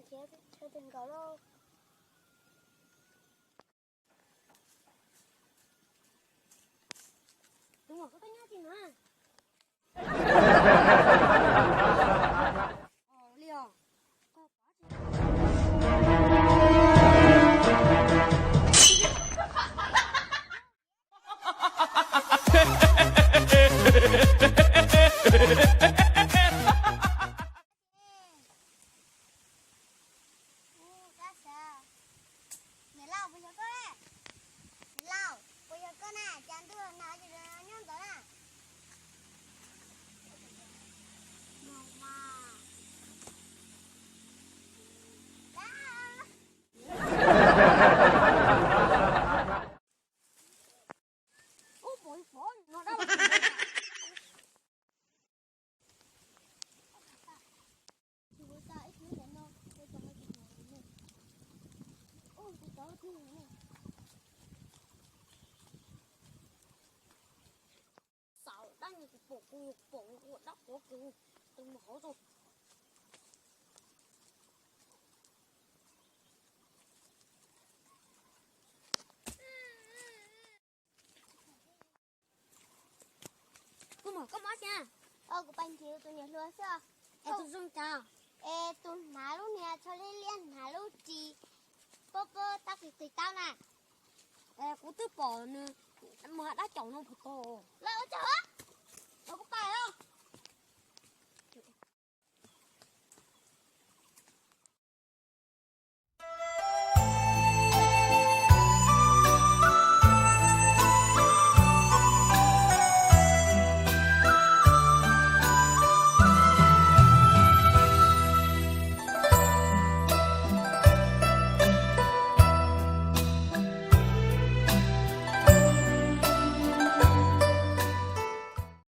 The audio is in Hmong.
Khiav chaw twg nkaus lauj? Tus muam, koj nyob tim na. Li os. Niam laus, puas yog koj? Niam laus, puas yog koj na? Cas ntuj nag ces nyob ntawd na? Xav dab nyuag kuv pom kuv pom ua dab quav kuv tus mus hauv rau. Koj muam, koj mob xyov? Kuv pais nrhiav tus niam hluas xwb. Es tus zoo cas? Es tus hnav lub niag tsho liab liab, hnav lub ris pob pob tab qis qis tab na. Kuv twb pom nws mus hauv dab caum no puag tod. Los ua tsaug.